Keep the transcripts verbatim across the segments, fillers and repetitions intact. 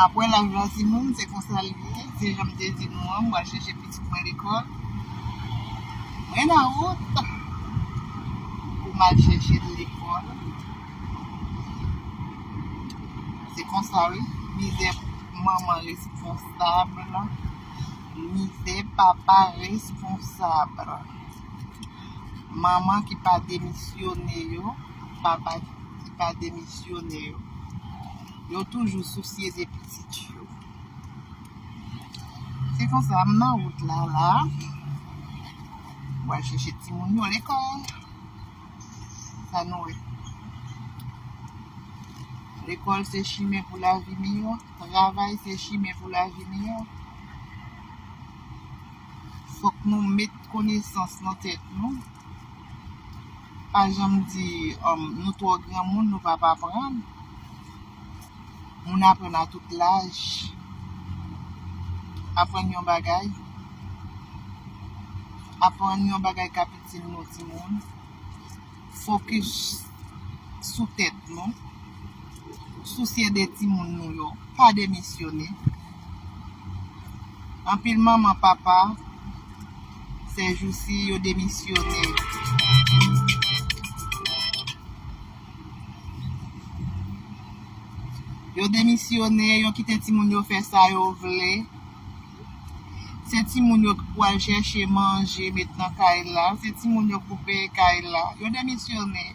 Apre laj la, timoun, se konsa l ye. Se jan m te di nou an, m pral chèche pitit mwen lekòl. Mwen nan wout pou m al chèche l lekòl. Se konsa, wi. Mizè manman responsab. Mizè papa responsab. Manman ki pa demisyone yo, papa ki pa demisyone yo. Yo toujou sousye de pitit yo. Se konsa, m nan wout la, la. Mwen chèche timoun yo lekòl. Sa nou wè. Lekòl se chimen pou lavi miyò. Travay se chimen pou lavi miyò. Fòk nou met konesans nan tèt nou. Pa janm di, um, nou twò granmoun, nou p ap aprann. Moun aprann a tout laj. Aprann yon bagay. Aprann yon bagay k ap itil nou, timoun. Fokis sou tèt nou. Sousye de timoun nou yo. Pa demisyone. Anpil manman, papa, sèjousi, yo demisyone. Yo demisyone, yo kite timoun yo fè sa yo vle. Se timoun yo ki pral chèche manje, met nan kay la. Se timoun yo ki pou peye kay la. Yo demisyone.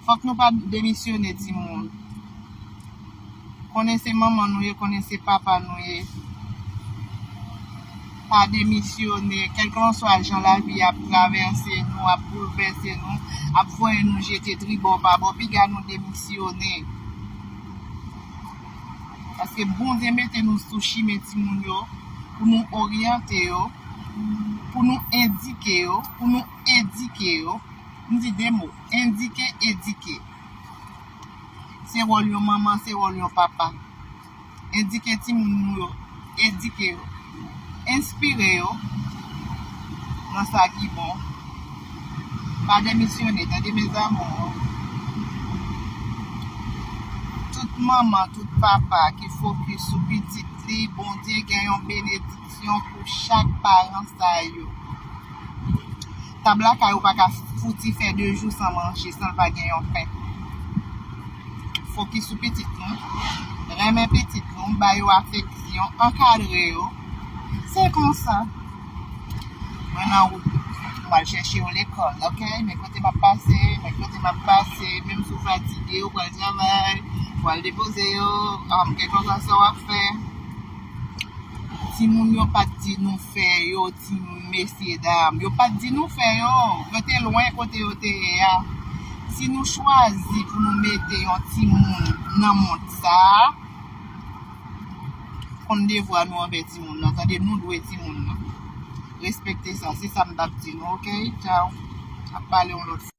Fòk nou pa demisyone, timoun. Konnen se manman nou ye, konnen se papa nou ye. Pa demisyone, kèlkanswa jan lavi ap travèse nou, ap boulvèse nou, ap voye nou jete tribò pa bò, piga nou demisyone. Paske Bondye mete nou sou chimen timoun yo, pou nou oryante yo, pou nou endike yo, pou nou edike yo. M di de mo, endike, edike. Se wòl yon manman, se wòl yon papa. Endike timoun nou yo, edike yo, enspire yo nan sa ki bon. Pa demisyone, tande, mes amours. Tout manman, tout papa ki fokis sou pitit li, Bondye gen yon benediksyon pou chak paran sa yo. Tab lakay ou pa ka fouti fè de jou san manje, san l pa gen yon pen. Fokis sou pitit nou. Renmen pitit nou, ba yo afeksyon, ankadre yo. Se konsa. Mwen nan wout. Mwen al chèche yon lekòl, ok? Men kote m ap pase, men kote m ap pase, menm si w fatige, ou pral travay, ou pral depoze yo, um, kèlkanswa sa w ap fè. Timoun yo pa t di nou fè yo, ti mesye dam. Yo pa t di nou fè yo. Yo te lwen kote yo te ye a. Si nou chwazi pou nou mete yon timoun nan mond sa a, konn devwa nou anvè timoun nan. Tande, nou dwe timoun nan. Respekte sa. Se sa m t ap di nou, ok? Tchaw. N ap pale yon lòt fwa.